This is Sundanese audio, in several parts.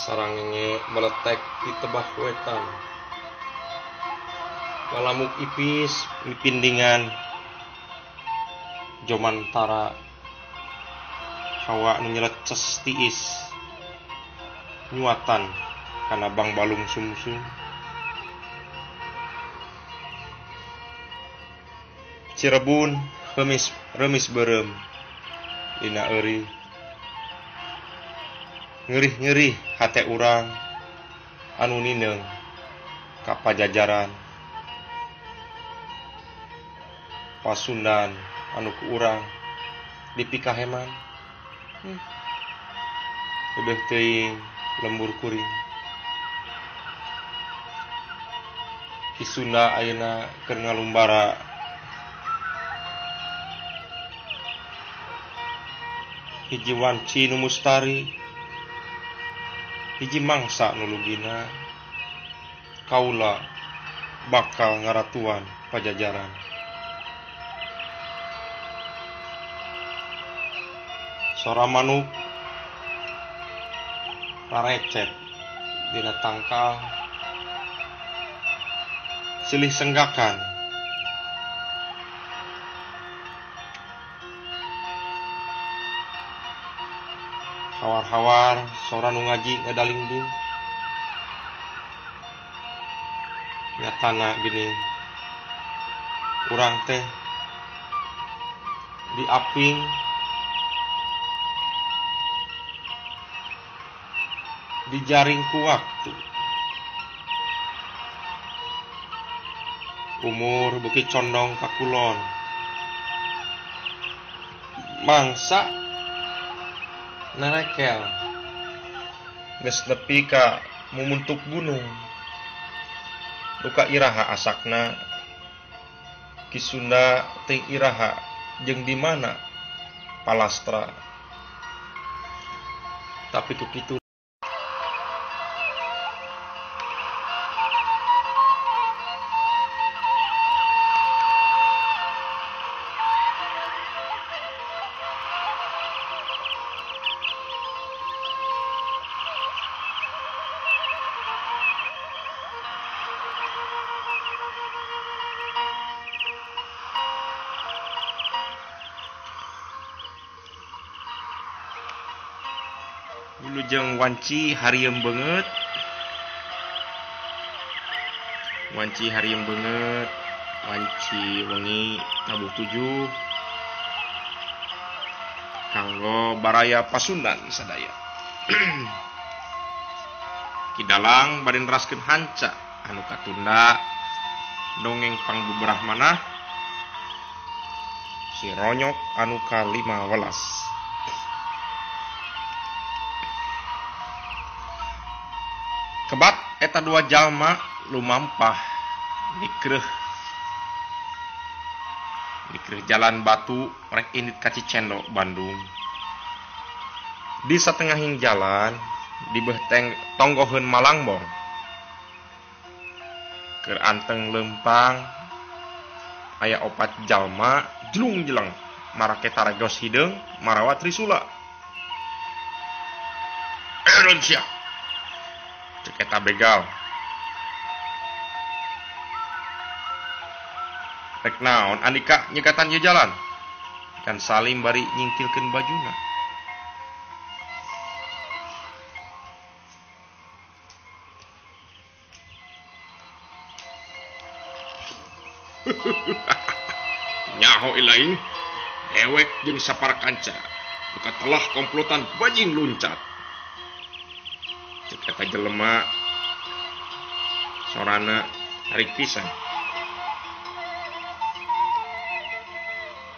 Sarangenge meletek di tebah wetan. Ngalamuk ipis mipindingan jomantara hawa nu nyeleces tiis nyuatan kana bangbalung sumsum. Cirebun remis beureum dina eureun. Ngerih-ngerih hate urang anu nineung ka pajajaran Pasundan anu ku urang dipikaheman. Eudeuh teuing lembur kuring. Ki Sunda ayeuna keur ngalumbara hiji wanci nu mustari, hiji mangsa nu lugina, kaula bakal ngaratuan pajajaran. Sora manuk rarecet dina tangkal silih senggakan. Hawar-hawar sora nu ngaji ngadalingding. Nyatana geuning urang teh diaping dijaring ku waktu. Umur beuki condong ka kulon. Mangsa narekel geus nepi ka mumuntuk gunung. Duka iraha asakna Ki Sunda teh iraha jeung di mana palastra. Tapi ku kitu wilujeng wanci harieum beungeut. Wanci harieum beungeut, wanci wengi tabuh 7 kanggo baraya Pasundan sadaya. Ki Dalang bade neraskeun hanca anu katunda dongeng pangbubrah manah Si Ronyok anu ka-15. Kebat eta dua jalma lumampah nikreuh jalan batu rek indit ka Cicendo Bandung. Di satengahing jalan dibeuh tonggoheun malangbong. Keur anteng leumpang aya opat jalma jelung-jeleng marake taragos hideung marawa trisula. Eureun sia. Cek eta begal. Rek naon andika nyegatan ieu jalan? Kan Salim bari nyingkilkeun bajuna. Nyaho ilaing dewek jeung sapara kanca duka telah komplotan bajing luncat. Cek eta jelema sorana tarik pisan.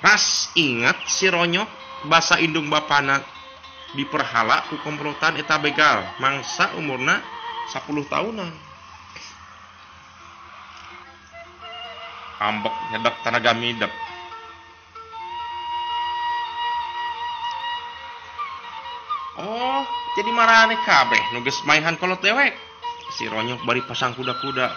Ras ingat si Ronyok basa indung bapana diperhala ku komplotan eta begal mangsa umurna 10 tahunan. Ambek nyedek tanaga midep. Oh, jadi marane kabeh nu geus maehan kolot dewek. Si Ronyok bari pasang kuda-kuda.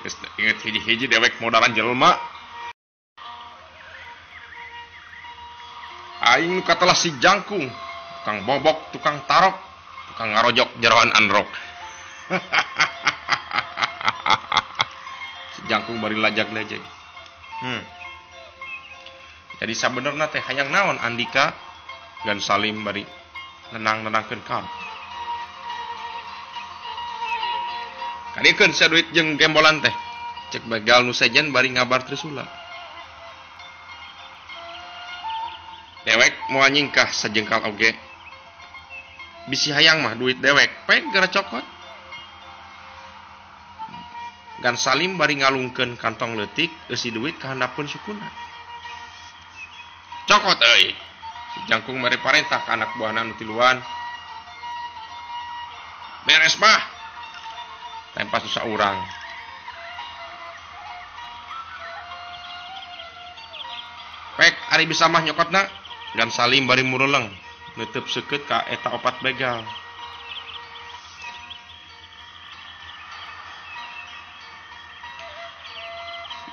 Geus inget hiji-hiji dewek modaran jelema. Aing nu katelah si jangkung, tukang bobok, tukang tarok, tukang ngarojok jeroan androk. Si jangkung bari lajag-lejeg. Jadi sabenerna teh hayang naon Andika Gan Salim bari nenang-nenangkeun kam. Kadiekeun sia duit jeung gembolan teh. Cek begal nu sejen bari ngabar Trisula. Dewek moal nyingkah sajengkal oge. Bisi hayang mah duit dewek pek gara cokot. Gan Salim bari ngalungkeun kantong leutik eusi duit kahandapeun sukuna. Cokot euy. Si jangkung bari parentah ka anak buahna nu tiluan. Beres mah. Tempas nu saurang. Pek ari bisa mah nyokotna. Gan Salim bari mureleng neuteub seukeut ka eta opat begal.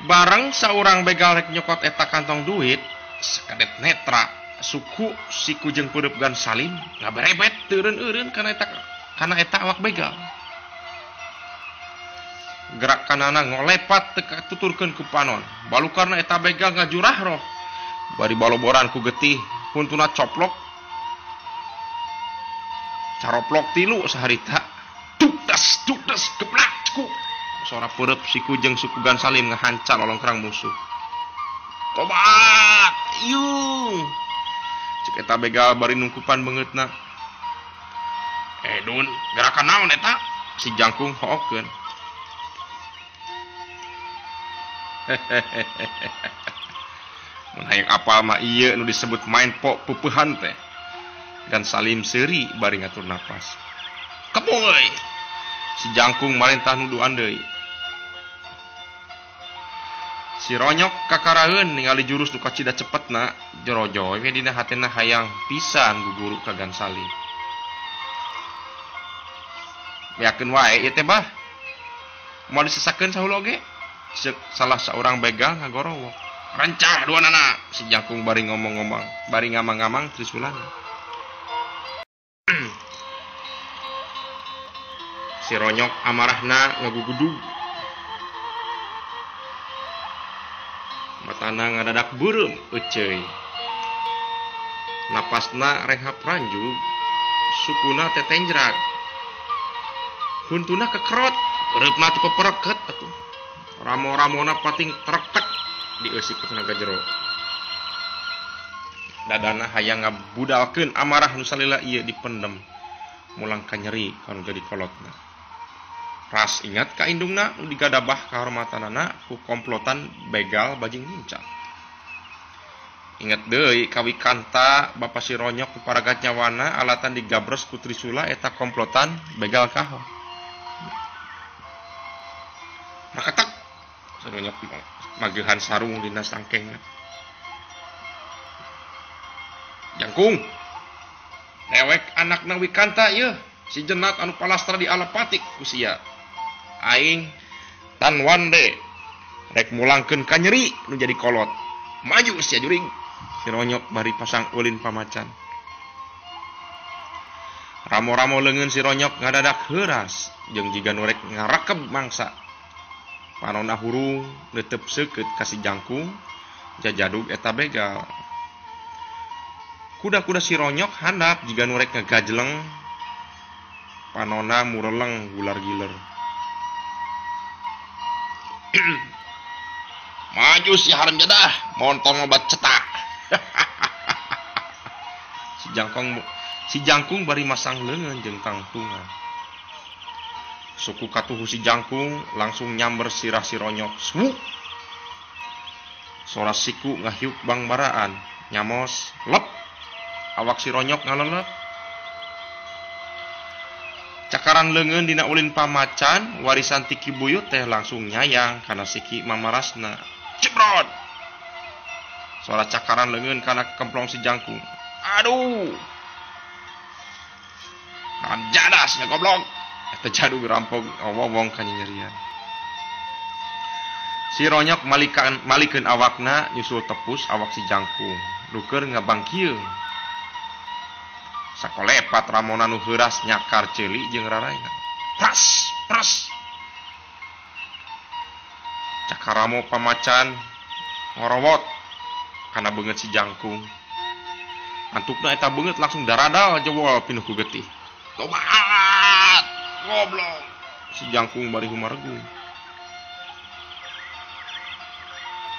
Bareng saurang begal rek nyokot eta kantong duit, sakedet netra suku siku jeung peureub Gan Salim ngaberebet teureun-eureun kana eta awak begal. Gerakanana ngolepat teu katuturkeun ku panon. Balukarna eta begal ngajurah roh. Bari baloboran ku getih, huntuna coplok. Caroplok tilu saharita. Tukdas tukdas geblak ceku. Sora peureub siku jeung suku Gan Salim ngahanca lolongkrang musuh. Tobat, iung. Cek eta begal bari nungkupan beungeutna. Dun, gerakan naon eta? Si jangkung hookeun. Mun hayang apal mah ieu nu disebut main pok peupehan teh. Gan Salim seuri bari ngatur napas. Kepung euy. Si jangkung marentah nuduhan deui. Si ronyok kakaraeun ningali jurus nu kacida cepetna, jorojoy we dina hatena hayang pisan guguru ka Gan Salim. Beakeun wae ieu teh bah. Moal disesakeun saheula oge. Ceuk salah saurang begal ngagorowok. Rancah duanana, si jangkung bari ngomong-ngomong, bari ngamang-ngamang trisulana. Si ronyok amarahna ngagugudug. Matana ngadadak beureum euceuy. Napasna rehap ranjug, sukuna tetenjrak. Huntuna kekerot, reupna teu pepereket atuh. Ramo-ramona pating trektek dieusi ku tenaga jero. Dadana hayang ngabudalkeun amarah nu salila ieu dipendem. Mulang kanyeri kanu jadi kolotna. Ras ingat ka indungna nu digadabah kahormatanana ku komplotan begal bajing lincah. Ingat deui ka Wikanta bapa si ronyok ku paragat nyawana alatan digabres ku Trisula eta komplotan begal kaho. Rakatak si ronyok magehan sarung dina sangkengna. Jangkung dewek anakna Wikanta ieu si Jenat anu palastra di Alapatik ku sia. Aing Tan Wande rek mulangkeun ka nyeri nu jadi kolot. Maju sia juring. Si ronyok bari pasang ulin pamacan. Ramo-ramo leungeun si ronyok ngadadak heuras jeung jiga nu rek ngarakeb mangsa. Panonna hurung neuteub seukeut ka si jangkung jajadug eta begal. Kuda-kuda si ronyok handap jiga nu rek ngagajleng. Panonna mureleng gular-giler. Maju si haram jadah, montong obat cetak. Si jangkung bari masang leungeun jeung tangtungan. Suku katuhu si jangkung langsung nyamber sirah si ronyok. Swuk. Sora siku ngahiuk bangbaraan, nyamos lep. Awak si ronyok ngalelep. Cakaran leungeun dina ulin pamacan warisan ti Ki Buyut teh langsung nyayang kana siki mamarasna. Cebrot. Sora cakaran leungeun kana kemplong si jangkung. Aduh. Haram jadah sia goblok. Eta jadug rampok ngomong ka nyerian. Si ronyok malikeun awakna nyusul tepus awak si jangkung. Nu keur ngabangkieung. Sakolepat ramona nu heuras nyakar ceuli jeung raraina. Pras, pras. Cakaramo pamacan ngorowot kana beungeut si jangkung. Antukna eta beungeut langsung daradal jewol pinuh ku getih. Tobat, goblok. Si jangkung bari humaregung.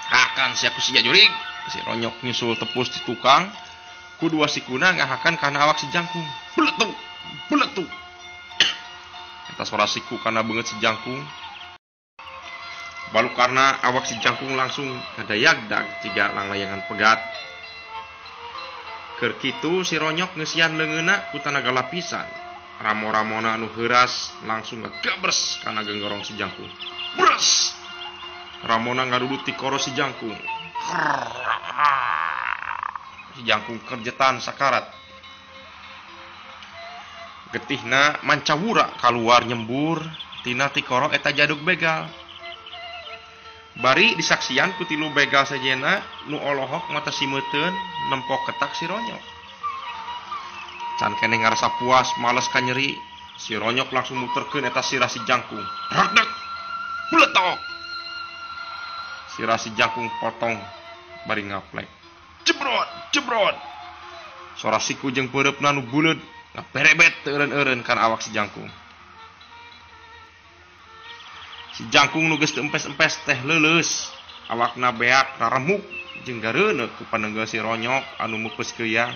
Hakan sia ku sia jurig. Si ronyok nyusul tepus di tukang. Ku dua sikuna ngahakan kana awak si jangkung. Beletuk, beletuk. Eta sora siku kana beungeut si jangkung. Balukarna awak si jangkung langsung ngadayagdag jiga langlayangan pegat. Keur kitu si ronyok ngeusian leungeunna ku tanaga lapisan. Ramo-ramona anu heuras langsung ngagabres kana genggorong si jangkung. Bres! Ramona ngarudut tikoro si jangkung. Si jangkung kerjetan sakarat. Getihna mancawura kaluar nyembur tina tikoro eta jadug begal. Bari disaksian ku tilu begal sejena nu olohok mata simeuteun nempok ketak si ronyok. Can keneh ngarasa puas males ka nyeri, si ronyok langsung muterkeun eta sirah si jangkung. Rakdek! Beletok! Sirah si jangkung potong bari ngaplek. Jebrot, jebrot. Sora siku jeung peureupna nu buleud ngaperebet teu eureun-eureun kana awak si jangkung. Si jangkung nu geus teu empes-empes teh leuleus, awakna beak raremuk jeung gareuneuk ku panenggel si ronyok anu meupeus keuyang.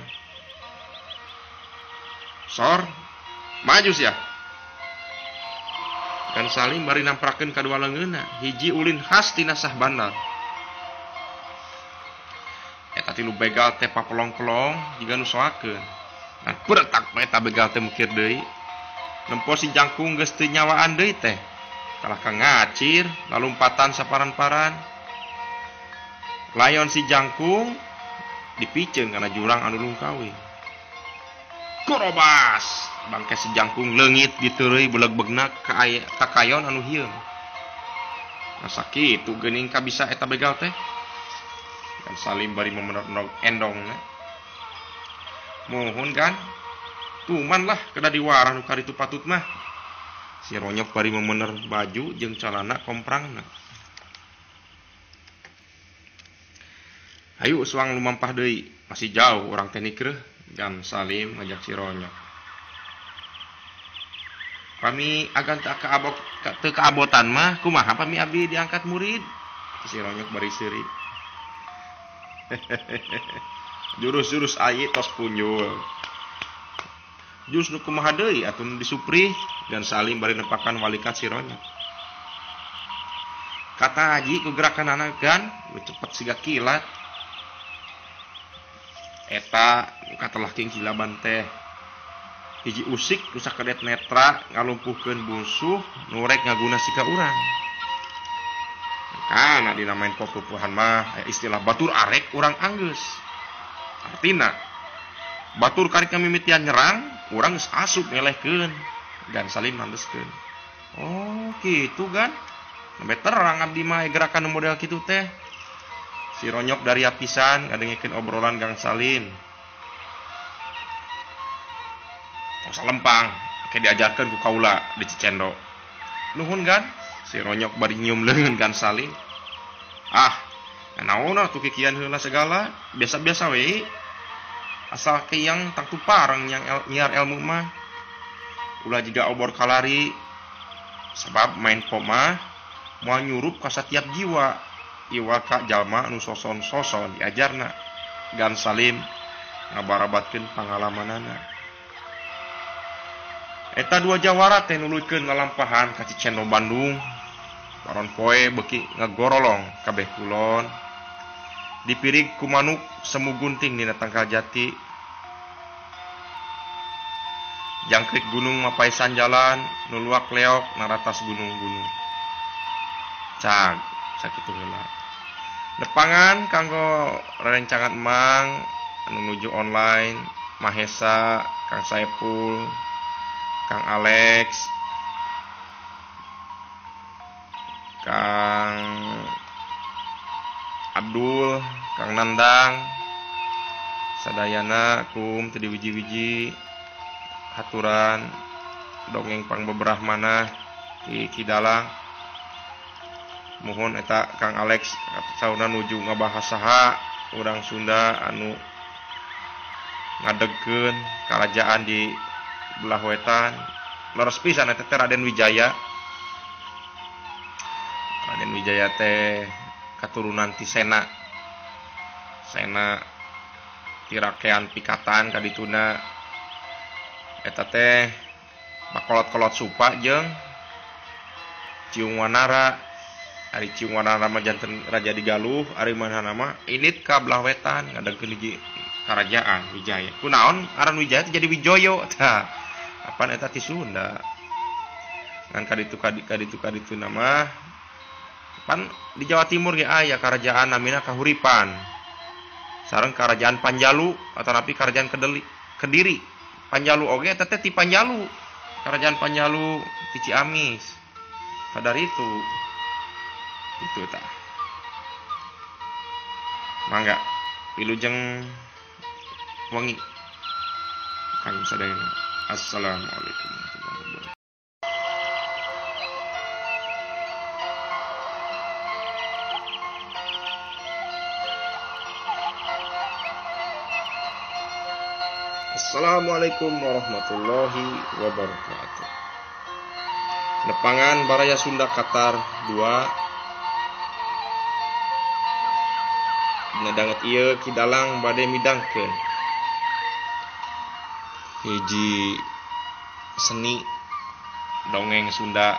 Sor, maju sia. Kan Salim bari namprakeun kadua leungeunna, hiji ulin khas tina Sahbandar. Eta tilu begal teh papelong-pelong jiga nu soakeun. Nah, beretak eta begal teh mukir deui. Nempo si jangkung geus teu nyawaan deui teh. Kalah ka ngacir, lalumpatan saparan-paran. Layon si jangkung dipiceun kana jurang anu lungkawing. Korobas, bangke si jangkung leungit diteureuy beleg-begna ka kayon anu hieum. Masa kitu geuning kabisa eta begal teh. Kan Salim bari memener endongna. Muhun kan? Tuman lah kedah diwarah nu karitu patut mah. Si ronyok bari memener baju jeung calana komprangna. Hayu suang lumampah deui, masih jauh urang teh nikreuh. Gan Salim ngajak si ronyok. Pami agan teu kaabotan mah kumaha pami abdi diangkat murid? Si ronyok bari seuri. Jurus-jurus ayi tos punjul. Jurus nu kumaha deui atuh nu disuprih. Dan Salim bari nepakan walikat si ronyok. Kata haji ku gerakan anak gan nu cepet siga kilat. Eta katelah king kilaban teh. Hiji usik nu sakedet netra ngalumpuhkeun musuh nu rek ngaguna sika urang. Kana dina main pupuhan mah istilah batur arek urang anggeus. Artina batur karek mimitian nyerang, urang geus asup ngelehkeun. Dan Salim nandeskeun. Oh, kitu gan. Nembe terang abdi mah gerakan model kitu teh. Si ronyok dari apisan ngadengekeun obrolan Gang Salim. Tong salempang, ke diajarkeun ku kaula di Cicendo. Nuhun gan. Si ronyok bari nyium leungeun Gan Salim. Ah, naon atuh kikian heula segala, biasa-biasa we. Asal keyang tangtu pareng yang nyiar ilmu mah. Ulah jiga obor kalari. Sebab main poma moal nyurup ka satiap jiwa. Iwa ka jalma nu soson-soson diajarna. Gan Salim ngabarabatkeun pangalamanana. Eta dua jawara teh nuluykeun lalampahan ka Cicendo Bandung. Paron poe beuki ngagorolong kabeh kulon. Dipirig ku manuk semu gunting dina tangkal jati. Jangkrik gunung mapaisan jalan nu luak leok naratas gunung-gunung. Cag sakitu heula. Nepangan kanggo rerencangan emang anu nuju online, Mahesa, Kang Saepul, Kang Alex, Kang Abdul, Kang Nandang, Sadayana kum teu diwiji-wiji haturan dongeng pangbeberah manah di Ki Dalang. Mohon eta Kang Alex sauna nuju ngabahas saha urang Sunda anu ngadegkeun karajaan di belah wetan. Leres pisan eta teh Raden Wijaya. Raden Wijaya teh katurunan ti Sena. Sena tirakean pikatan kadituna eta teh bakolot-kolot supa jeung Ciung Wanara. Ari Ciung Wanara mah janten raja di Galuh, ari manehna mah indit ka belah wetan ngadegkeun hiji karajaan Wijaya. Kunaon aran Wijaya teh jadi Wijoyo tah. Apan eta ti Sunda. Ngan kaditu kaditu kaditu nama pan di Jawa Timur ge aya karajaan namina Kahuripan. Sareng kerajaan Panjalu atanapi kerajaan Kediri. Panjalu oge eta teh ti Panjalu. Kerajaan Panjalu ti Ciamis. Kadar itu. Itu tah. Mangga wilujeng wengi. Kang sadayana. Assalamualaikum warahmatullahi wabarakatuh. Assalamualaikum warahmatullahi wabarakatuh. Nepangan Baraya Sunda Qatar 2. Dina danget ieu Ki Dalang bade midangkeun hiji seni dongeng Sunda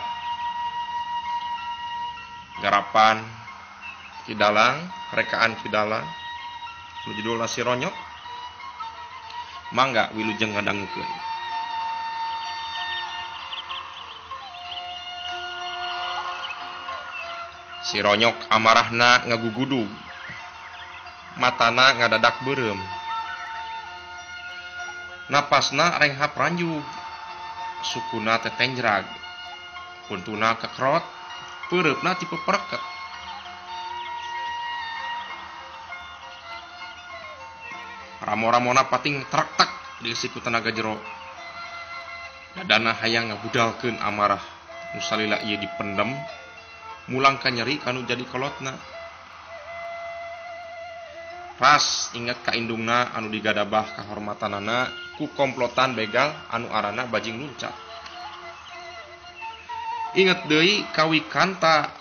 garapan Ki Dalang, rekaan Ki Dalang nu judulna Si Ronyok. Mangga wilujeng ngadangukeun. Si Ronyok amarahna ngagugudug, matana ngadadak beureum, napasna renghap ranjug, sukuna tetenjrag, huntuna kekrot, peureupna tipe pereket. Ramo-ramona pating traktak diisi ku tenaga jero. Dadana hayang ngabudalkeun amarah nu salila ieu dipendem, mulang ka nyeri kanu jadi kolotna. Ras inget ka indungna anu digadabah kahormatanana ku komplotan begal anu arana Bajing Luncat. Inget deui ka Wikanta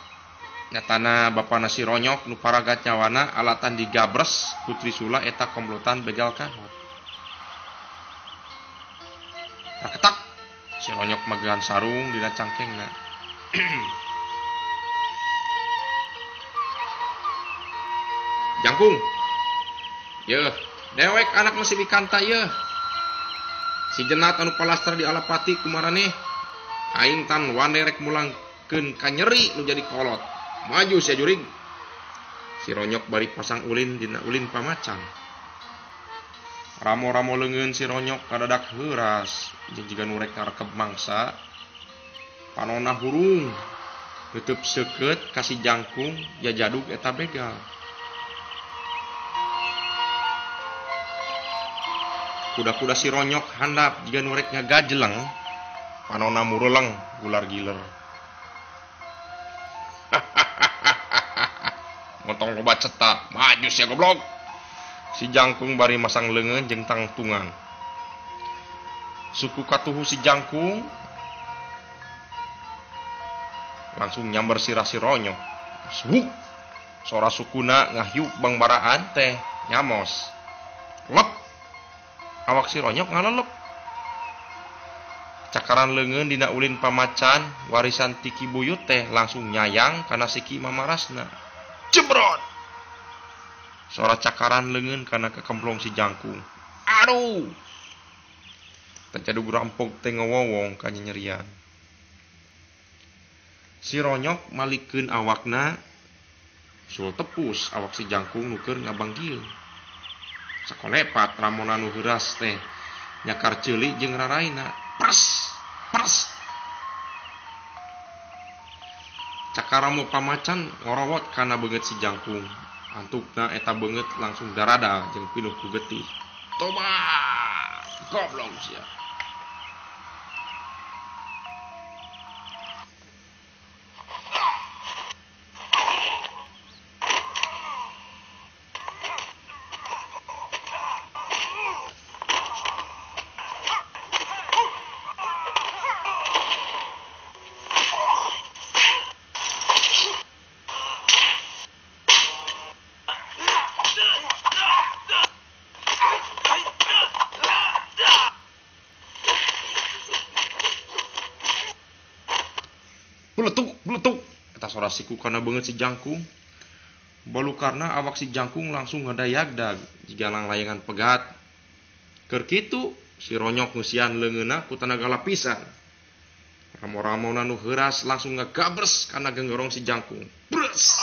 nyatana bapana Si Ronyok nu paragat nyawana alatan digabres ku Trisula eta komplotan begal kahot. Raketak Si Ronyok magehan sarung dina cangkengna. Jangkung. Yeuh, dewek anak si Wikanta yeuh. Si Jenat anu palastra di Alapati kumaraneh. Aing tan wani rek mulangkeun ka nyeri nu jadi kolot. Maju sia jurig. Si Ronyok bari pasang ulin dina ulin pamacan. Ramo-ramo leungeun Si Ronyok kadadak heuras jeung jiga nu rek ngarekeb mangsa. Panona hurung heuteup seukeut ka si Jangkung jajadug eta begal. Kuda-kuda Si Ronyok handap jiga nu rek ngagajeleng, panona mureleng gular giler. Motong loba cetak, maju sia goblok. Si Jangkung bari masang leungeun jeung tangtungan. Suku katuhu si Jangkung langsung nyamber sirah Si Ronyok. Suhuk. Sora sukuna ngahyuk bangbaraan teh nyamos. Lep. Awak Si Ronyok ngalelep. Cakaran leungeun dina ulin pamacan warisan tiki buyut teh langsung nyayang kana siki mamarasna. Jebrot. Sora cakaran leungeun kana kekemplong si Jangkung. Aduh. Tejadug rampok teh ngowowong ka nyerian. Si Ronyok malikeun awakna sul tepus awak si Jangkung nu keur ngabanggil. Sakolepat ramona nu heuras teh nyakar ceuli jeung raraina. Pres, pres. Cakaramu pamacan ngorowot kana beungeut si Jangkung. Antukna eta beungeut langsung darada jeung pinuh ku getih. Tobat, goblok sia. Beletuk, beletuk. Eta sora siku kana beungeut si jangkung. Balukarna awak si jangkung langsung ngadayagdag jiga langlayangan pegat. Keur kitu si Ronyok ngeusian leungeunna ku tanaga lapisan. Ramo-ramona nu heuras langsung ngagabres kana genggorong si jangkung. Bres.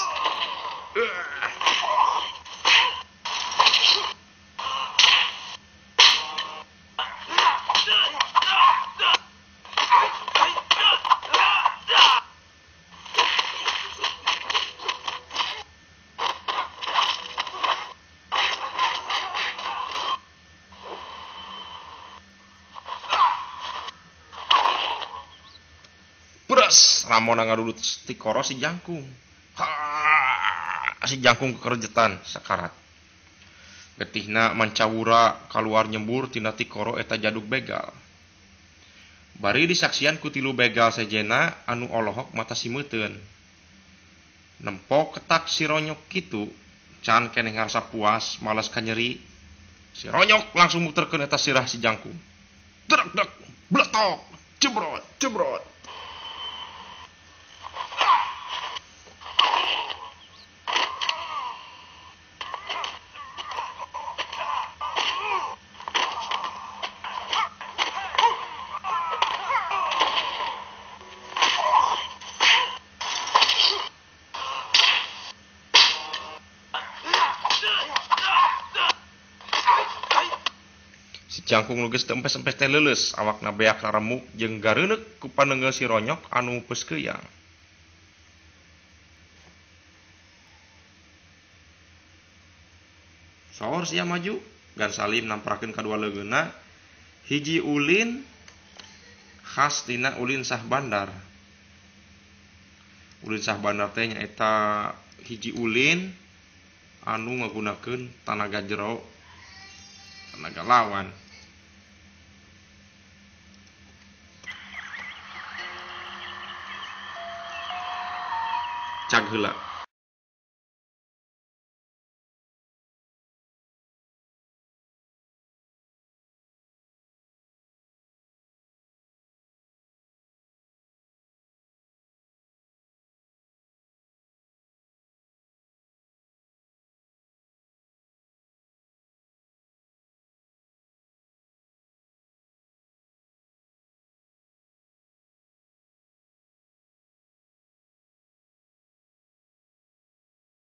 Ramona ngadudut tikoro si jangkung. Ha, si jangkung kekerjetan sakarat. Getihna mancawura kaluar nyembur tina tikoro eta jadug begal. Bari disaksian ku tilu begal sejena anu olohok mata simeuteun. Nempo ketak si Ronyok kitu, can keneh ngarasa puas, malas kanyeri. Si Ronyok langsung muterkeun eta sirah si jangkung. Drek drek, bletok, jebrot, jebrot. Jangkung nu geus teu empes-empes teh leuleus, awakna beak raremuk jeung gareuneuk ku panenggel si Ronyok anu mupes keuyang. Saur sia maju, Gan Salim namprakeun kadua leungeunna hiji ulin khas tina ulin Sah Bandar. Ulin Sah Bandar teh nyaeta hiji ulin anu ngagunakeun tanaga jero, tanaga lawan. Cag heula.